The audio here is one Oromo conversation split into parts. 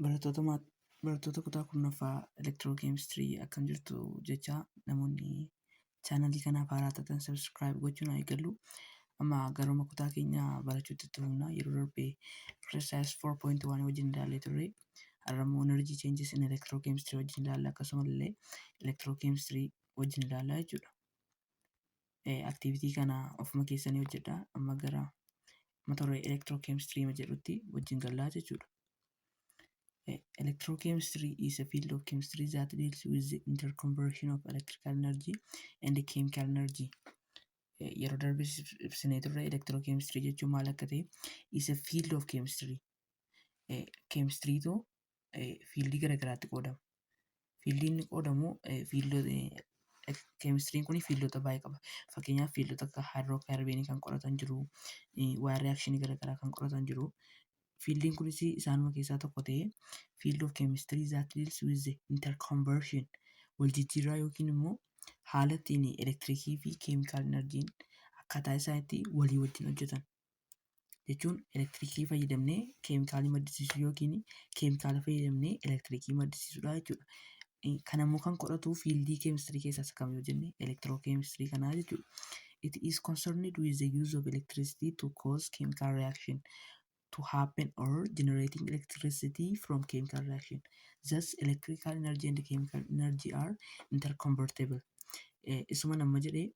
Barattoota kutaa 10ffaa elektirookeemistirii, akkam jirtu jecha namoonni chaanalii kanaaf haaraa taatan subscribe gochuun haa eegallu. Amma garuma kutaa keenya barachuutti itti fufna. Yeroo darbe exercise 4.1 wajjin ilaallee turre. Har'a immoo energy changes in electrochemistry wajjin ilaalla, akkasumallee electrochemistry wajjin ilaalla jechuudha. Activity kana ofuma keessanii hojjedha. Amma gara mata duree electrochemistry jedhutti wajjin gallaa jechuudha. Electrochemistry is a field of chemistry that deals with the interconversion of electrical energy and chemical energy. Yeroo darbe ibsinee turre electrochemistry jechuun maal akka ta'e. Is a field of chemistry. Chemistrytu fieldii garaagaraatti qoodama. Fieldiin inni qoodamu, keemistiriin kun fieldota baay'ee qaba. Fakkeenyaaf, fieldota akka hydrocarbonii kan qoratan jiru, waa'ee reactionii garaagaraa kan qoratan jiru. Fieldiin kunis isaanuma keessaa tokko ta'ee, field of chemistry that deals with the interconversion, wal jijjiirraa yookiin immoo haala ittiin elektirikii fi chemical energyn akkaataa isaan itti walii wajjin hojjetan. Jechuun elektirikii fayyadamnee keemikaalii maddisiisuu yookiin keemikaala fayyadamnee elektirikii maddisiisuudha jechuudha. Kan ammoo kan qoratu fieldii keemistirii keessaa isa kam yoo jenne, elektirookeemistirii kanaa jechuudha. It is concerned with the use of electricity to cause chemical reaction to happen or generating electricity from chemical reaction. Thus, electrical energy and chemical energy are interconvertible. Isuma nama jedhee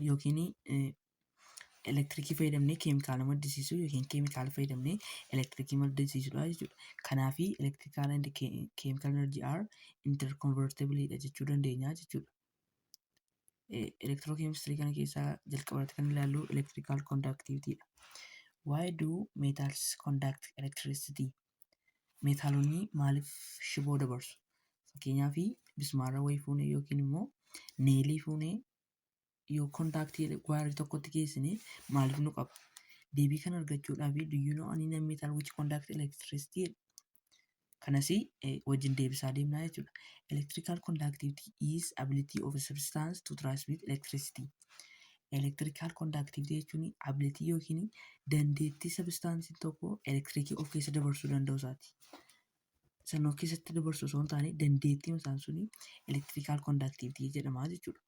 yookiin elektirikii fayyadamnee keemikaala maddisiisuu yookiin keemikaala fayyadamnee elektirikii maddisiisuudha jechuudha. Kanaafi electrical and chemical energy are interconvertible dha jechuu dandeenya jechuudha. Elektirookeemistirii kana keessaa jalqabarratti kan ilaallu electrical conductivity dha. Why do metals conduct electricity? Meetaalonni maaliif shiboo dabarsu? Fakkeenyaaf, bismaara wayii fuunee yookiin immoo nailii fuunee yoo contactii wireii tokkotti geessine maaliif nu qaba? Deebii kana argachuudhaaf, do you know any metal which conduct electricity? Kanas wajjin deebisaa deemnaa jechuudha. Electrical conductivity is ability of a substance to transmit electricity. Electrical conductivity jechuun ability yookiin dandeettii substancein tokko elektirikii of keessa dabarsuu danda'u isaati. San of keessatti dabarsu osoo hin taane, dandeettiin isaan suni electrical conductivity jedhama jechuudha.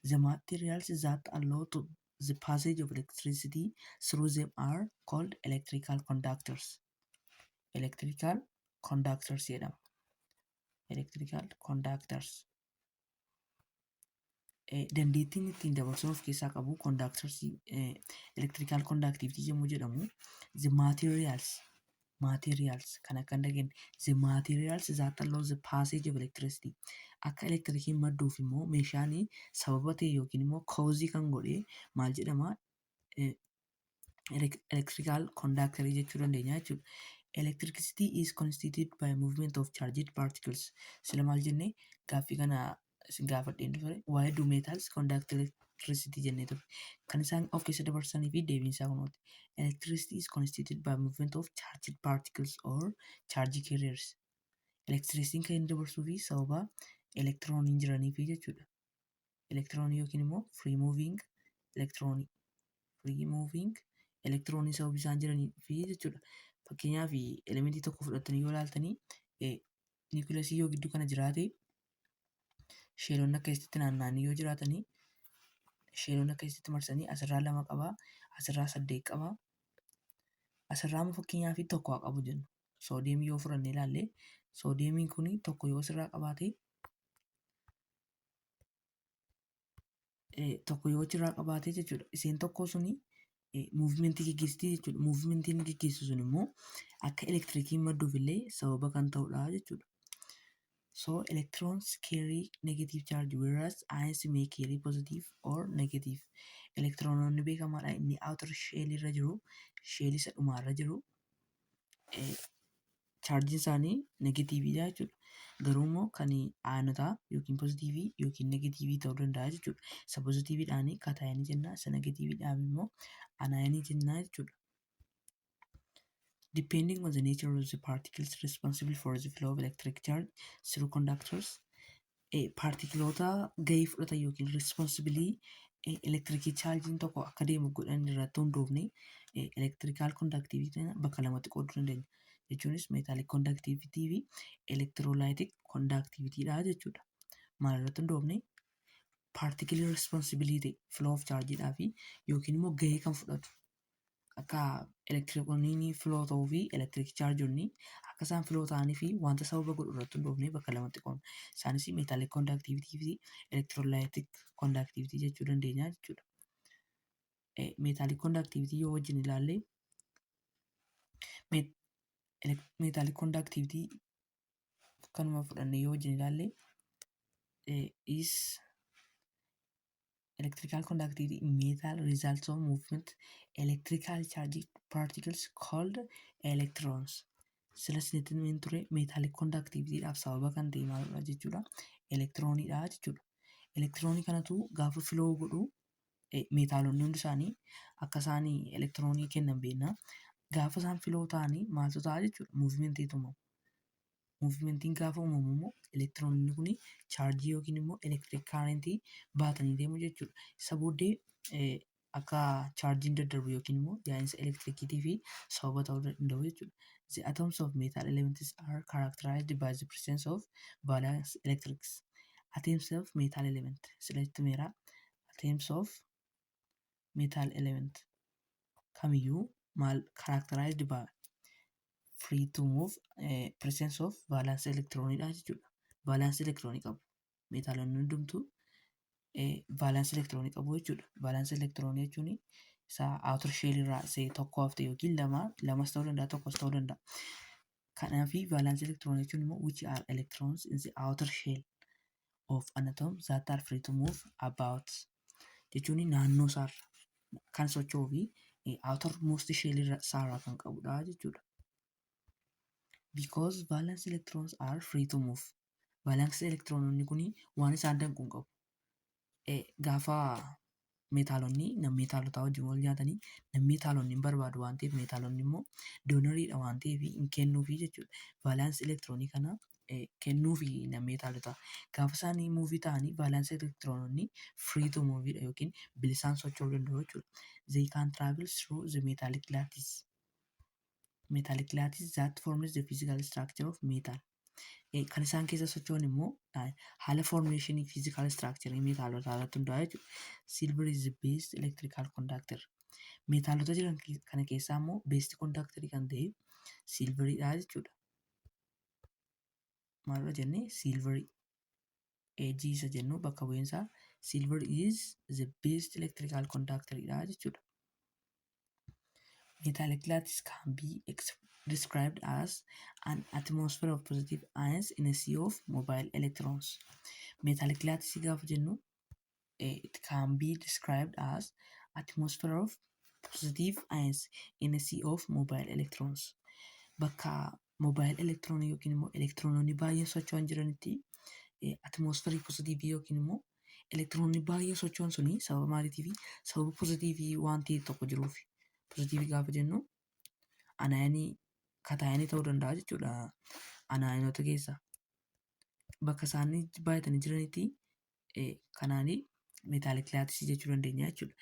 The materials that allow to the passage of electricity through them are called electrical conductors. Electrical conductors jedhama. Electrical conductors. Dandeettiin ittiin dabarsuu of keessaa qabu conductors, electrical conductivity yommuu jedhamu, the materials kan akka hin dhageenye, the materials that allow the passage of electricity, akka elektirikiin madduuf immoo meeshaan sababa ta'e yookiin immoo causeii kan godhe maal jedhama? Electrical conductor jechuu dandeenya jechuudha. Electricity is constituted by movement of charged particles. Sila maal jenne? Gaaffii kana isin gaafadheen ture. Why do metals conduct electricity jennee ture. Kan isaan of keessa dabarsanii fi deebiin isaa kunooti. Electricity is constituted by movement of charged particles or charge carriers. Electricity kan inni dabarsuu fi sababa elektirooniin jiranii fi jechuudha. Elektiroonii yookiin immoo free moving elektiroonii. Free moving elektiroonii sababa isaan jiranii fi jechuudha. Fakkeenyaaf, elementii tokko fudhattanii yoo ilaaltanii, niikulasii yoo gidduu kana jiraate, shellonni akka keessatti naanna'anii yoo jiraatanii, shellonni akka keessatti marsanii, asirraa lama qabaa, asirraa saddeet qabaa, asirraa immoo fakkeenyaaf tokko haa qabu jennu. Soodiyeemii yoo fudhannee ilaalle, soodiyeemiin kun tokko yoo asirraa qabaate, tokko yoo achirraa qabaate jechuudha. Isheen tokko suni movementii geggeessiti jechuudha. Movementiin inni geggeessu sun immoo akka elektirikiin madduuf illee sababa kan ta'udha jechuudha. So electrons carry negative charge, whereas ions may carry positive or negative. Elektiroononni beekamaadha, inni outer shell irra jiru, shell isa dhumaarra jiru, chaarjiin isaanii negativeiidha jechuudha. Garuu immoo kan ionotaa yookiin positiveii yookiin negativeii ta'uu danda'a jechuudha. Isa positiveiidhaan cationii jenna, isa negativeiidhaan immoo anionii jenna jechuudha. Depending on the nature of the particles responsible for the flow of electric charge through conductors, particleoota gahee fudhatan yookiin responsibilii elektirikii chaarjiin tokko akka deemu godhan irratti hundoofne, electrical conductivity bakka lamatti qooduu dandeenya. Jechuunis metallic conductivity fi electrolytic conductivity dha jechuudha. Maal irratti hundoofne? Particle responsibility flow of charge dhaa fi yookiin immoo gahee kan fudhatu akka elektirooniin flow ta'uu fi electric chargeonni akka isaan flow ta'anii fi wanta sababa godhu irratti hundoofne bakka lamatti qoodna. Isaanis metallic conductivity fi electrolytic conductivity jechuu dandeenya jechuudha. Metallic conductivity yoo wajjin ilaalle, metallic conductivity kanuma fudhannee yoo wajjin ilaalle, is electrical conductivity in metal results of movement electrical charge particles called electrons. Sila isinitti himeen ture, metallic conductivityidhaaf sababa kan ta'e maalidha jechuudha? Elektirooniidha jechuudha. Elektiroonii kanatu gaafa flow godhu, meetaalonni hundi isaanii akka isaan elektiroonii kennan beekna. Gaafa isaan flow ta'anii maaltu ta'a jechuudha? Movementiitu uumamu. Movementiin gaafa uumamu immoo elektiroonni kun chaarjii yookiin immoo electric currentii baatanii deemu jechuudha. Isa booddee akka chaarjiin daddarbu yookiin immoo yaa'insa elektirikiitii fi sababa ta'uu danda'u jechuudha. The atoms of metal elements are characterized by the presence of valence electrons. Atoms of metal element sila itti meera, atoms of metal element kamiyyuu maal characterized by free to move presence of valence electronidha jechuudha. Valence electronii qabu. Meetaalonni hundumtuu valence electronii qabu jechuudha. Valence electronii jechuun isa outer shell irraa isa tokko hafte yookiin lama, lamas ta'uu danda'a, tokkos ta'uu danda'a. Kanaafi valence electron jechuun immoo which are electrons in the outer shell of an atom that are free to move about jechuun naannoo isaarra kan socho'uu fi outer most shell isaarraa kan qabudha jechuudha. Because valence electrons are free to move. Valence electrononni kun waan isaan danqu hin qabu. Gaafa meetaalonni meetaalotaa wajjin wal nyaatanii meetaalonni hin barbaadu waan ta'eef, meetaalonni immoo donoriidha waan ta'eef hin kennuufi jechuudha. Valence electronii kana kennuufi meetaalotaa. Gaafa isaan move ta'anii valence electrononni free to move dha yookiin bilisaan socho'uu danda'u jechuudha. They can travel through the metallic lattice. Metallic lattice that forms the physical structure of metal. Kan isaan keessa socho'an immoo haala formation physical structure meetaalotaa irratti hundaa'a jechuudha. Silver is the best electrical conductor. Meetaalota jiran kana keessaa immoo best conductor kan ta'e silveriidha jechuudha. Maalidha jennee? Silverii. Ag isa jennu bakka bu'iinsaa silver is the best electrical conductor dha jechuudha. Metallic lattice can be described as an atmosphere of positive ions in a sea of mobile electrons. Metallic lattice gaafa jennu, it can be described as atmosphere of positive ions in a sea of mobile electrons. Bakka mobile electron yookiin immoo elektiroononni baay'een socho'an jiranitti atmosferii positive yookiin immoo elektiroonni baay'een socho'an suni sababa maaliitiifi? Sababa positive waan ta'e tokko jiruuf. Positive gaafa jennu anaayinii, kataayinii ta'uu danda'a jechuudha anaayinoota keessa. Bakka isaan baay'atanii jiranitti kanaanii metallic lattice jechuu dandeenya jechuudha.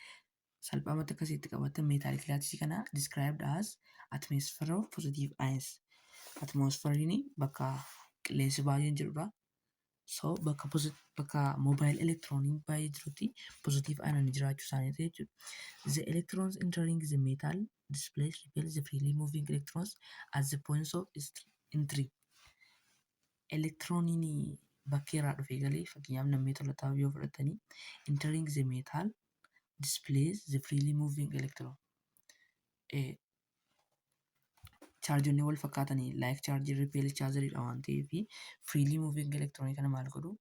Salphaamatti akkasitti qabattan, metallic lattice kana described as atmosphere of positive ions. Atmosferiin bakka qilleensi baay'een jirudha. So bakka mobile electroniin baay'ee jirutti positive ion jiraachuu isaaniiti jechuudha. The electrons entering the metal displace repel the freely moving electrons at the points of entry. Elektirooniin bakka irraa dhufee galee, fakkeenyaaf namni tolataa yoo fudhatanii, entering the metal displace the freely moving electron. Chaarjonni wal fakkaatanii like charge repel each otheridha waan ta'eef, freely moving electron kana maal godhu?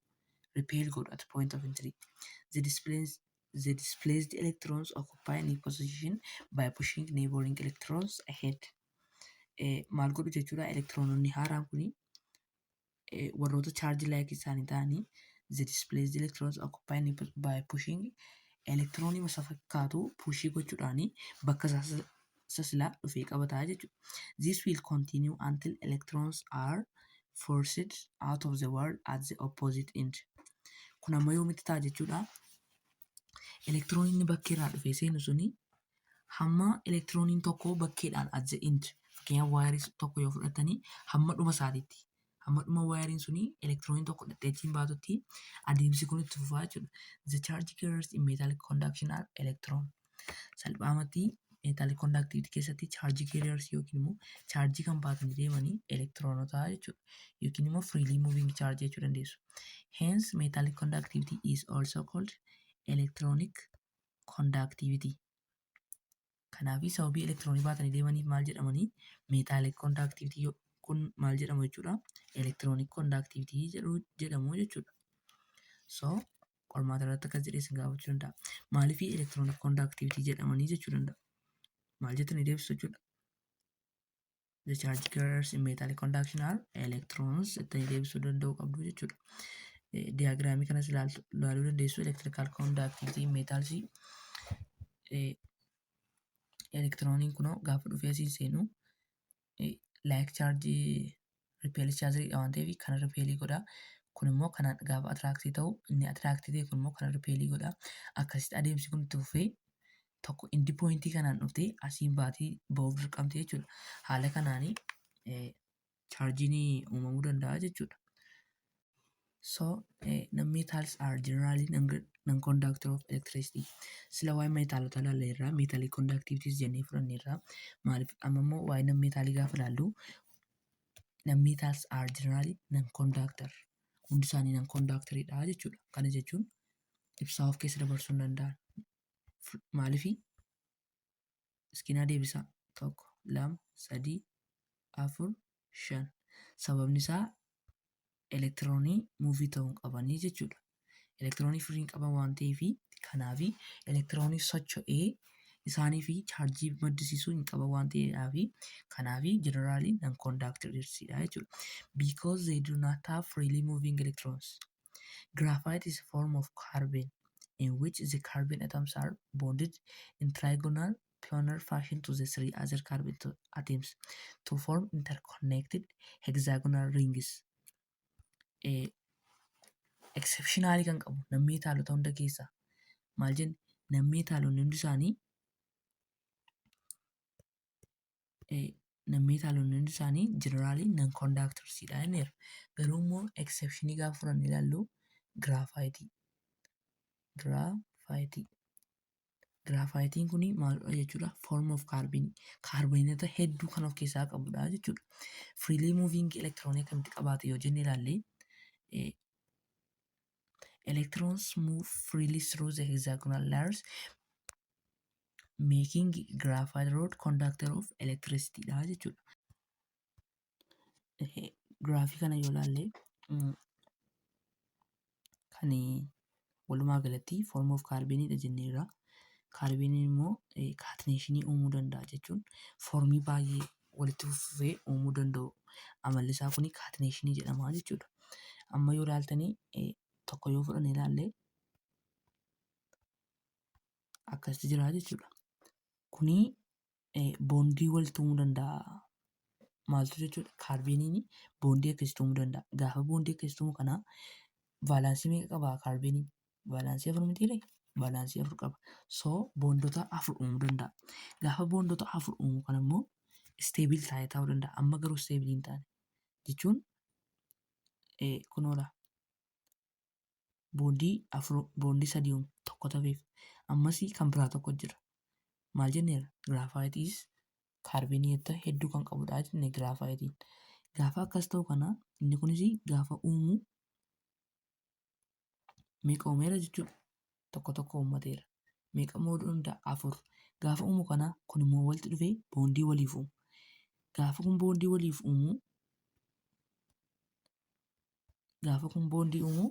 Repel godhu at point of entry. The displaced electrons occupy new position by pushing neighboring electrons ahead. Maal godhu jechuudha? Elektiroononni haaraan kuni warroota charge like isaanii ta'anii, the displaced electrons occupy new by pushing elektiroonii masa fakkaatu push gochuudhaani bakka isaa silaa dhufee qabataa jechuudha. This will continue until electrons are forced out of the wire at the opposite end. Kun amma yoomitti ta'a jechuudha? Elektirooniin bakka irraa dhufee seenu suni hamma elektirooniin tokko bakkeedhaan at the end, fakkeenyaaf Fakkeenyaaf, wireii tokko yoo fudhatanii hamma dhuma isaatiitti, hamma dhuma wireiin suni elektiroonii tokko dhaqxee achiin baatutti adeemsi kun itti fufaa jechuudha. The charge carriers in metallic conduction are electron. Salphaamatti metallic conductivity keessatti charge carriers yookiin immoo chaarjii kan baatanii deemanii elektiroonota jechuudha. Yookiin immoo freely moving charge jechuu dandeessu. Hence, metallic conductivity is also called electronic conductivity. Kanaaf sababii elektiroonii baatanii deemaniif maal jedhamanii, metallic conductivity kun maal jedhamu jechuudha? Electronic conductivity jedhamu jechuudha. So qormaata irratti akkas jedhee isin gaafachuu danda'a. Maaliif electronic conductivity jedhamanii jechuu danda'a. Maal jettanii deebisu jechuudha? The charge carriers in metallic conduction are electrons jettanii deebisuu danda'uu qabdu jechuudha. Diagramii kanas ilaaluu dandeessu, electrical conductivity in metals. Elektirooniin kunoo gaafa dhufee asiin seenu like charge repel charge waan ta'eef kana repelii godha. Kun immoo kana gaafa attractii ta'u, inni attractii ta'e kun immoo kana repelii godha. Akkasitti adeemsi kun itti fufee tokko end pointii kanaan dhuftee asiin baatii ba'uuf dirqamte jechuudha. Haala kanaanii chaarjiin uumamuu danda'a jechuudha. So, non-metals are generally non-conductor of electricity. Sila waa'ee meetaalota ilaalle irraa, metallic conductivities jennee fudhanne irraa, maaliif amma immoo waa'ee non-metalii gaafa ilaallu, non-metals are generally non-conductor. Hundi isaanii non-conductoridha jechuudha. Kana jechuun ibsaa of keessa dabarsuu hin danda'an. Maaliifi iskinaa deebisaa: tokko, lama, sadii, afur, shan. Sababni isaa elektiroonii move ta'uu hin qabanii jechuudha. Elektiroonii firii hin qaban waan ta'eef, kanaaf elektiroonii socho'ee isaanii fi chaarjii maddisiisuu hin qaban waan ta'eedhaaf, kanaaf generally non conductorsidha jechuudha. Because they do not have freely moving electrons. Graphite is a form of carbon in which the carbon atoms are bonded in trigonal planar fashion to the three other carbon atoms to form interconnected hexagonal rings. Exceptionally kan qabu non-metalota hunda keessaa maal jenne? Non-metalonni hundi isaanii generally non conductorsidha jenneera. Garuu immoo exceptionii gaafa fudhannee ilaallu, graphiteii. Graphiteii. Graphiteiin kun maalidha jechuudha? Form of carbon, kaarboonota hedduu kan of keessaa qabudha jechuudha. Freely moving electron akkamitti qabaate yoo jenne ilaalle, electrons move freely through the hexagonal layers, making graphite rod conductor of electricity dha jechuudha. Giraafii kana yoo ilaalle, kan walumaa galatti form of carbonidha jenneerra. Kaarbooniin immoo catenationii uumuu danda'a jechuun formii baay'ee walitti fufee uumuu danda'u. Amalli isaa kun catenationii jedhama jechuudha. Amma yoo ilaaltanii, tokko yoo fudhanne ilaalle, akkasitti jira jechuudha. Kuni bondii walitti uumuu danda'a. Maaltu jechuudha? Kaarbooniin bondii akkasitti uumuu danda'a. Gaafa bondii akkasitti uumu kana valenceii meeqa qaba kaarbooniin? Valenceii afur mitiiree? Valenceii afur qaba. So bondota afur uumuu danda'a. Gaafa bondota afur uumu kana immoo stable taa'ee taa'uu danda'a. Amma garuu stableii hin taane jechuun kunoodha. Bondii afur, bondii sadii uume, tokko tafeef. Ammas kan biraa tokko jira. Maal jenneera? Graphiteiis kaarboonii hedduu kan qabudha jenne graphiteiin. Gaafa akkas ta'u kana inni kunis gaafa uumu meeqa uumeera jechuudha? Tokko tokko uummateera. Meeqa uumuu danda'a? Afur. Gaafa uumu kana kun immoo walitti dhufee bondii waliif uumu. Gaafa kun bondii waliif uumu, gaafa kun bondii uumu,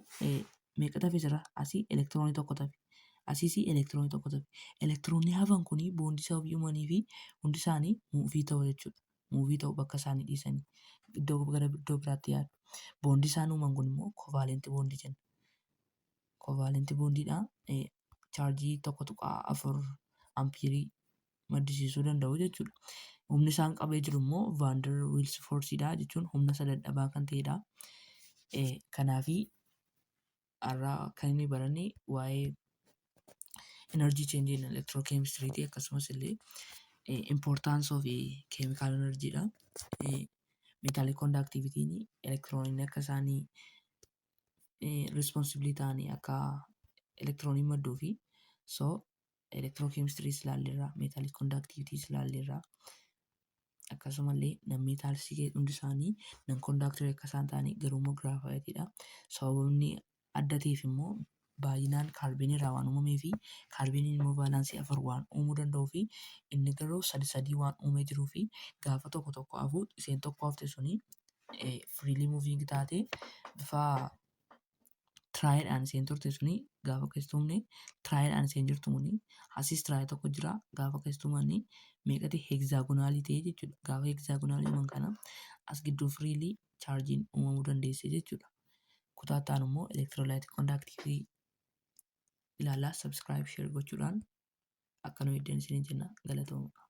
meeqa tafe jira? Asii elektiroonii tokko tafe. Asiis elektiroonii tokko tafe. Elektiroonni hafan kuni bondii sababii uumanii fi hundi isaanii move ta'u jechuudha. Move ta'u, bakka isaanii dhiisanii iddoo gara iddoo biraatti yaadu. Bondii isaan uuman kun immoo covalent bondii jenna. Covalent bondiidha. Chaarjii 1.4 ampiirii maddisiisuu danda'u jechuudha. Humni isaan qabee jiru immoo Van der Waals forceiidha jechuun humna isa dadhabaa kan ta'edha. Kanaafi har'a kan inni baranne waa'ee energy change in electrochemistry akkasumas illee Importance of chemical energy dha. Metallic conductivity elektirooniin akka isaanii responsibility ta'anii akka elektirooniin madduu fi so electrochemistryis ilaalleerra, metallic conductivityis ilaalleerra. Akkasumallee non metalsii hundi isaanii non conductorii akka isaan ta'anii, garuu immoo graphiteiidha. Sababni adda ta'eef immoo baay'inaan kaarboonii irraa waan uumamee fi kaarbooniin immoo valenceii afur waan uumuu danda'uu fi inni garuu sadi sadii waan uumee jiruu fi gaafa tokko tokko hafu, isheen tokko hafte suni freely moving taate, bifa triadiidhaan isheen turte suni gaafa akkas tumne, triadiidhaan isheen jirtu kuni asis triad tokko jira, gaafa akkas tumanii meeqati hexagonalii ta'e jechuudha. Gaafa hexagonalii uuman kana as gidduu freely chargeiin uumamuu dandeesse jechuudha. Kutaa itti aanu immoo electrolytic conductivity ilaalaa. Subscribe, share gochuudhaan akka nu eegdan isiniin jenna. Galatooma.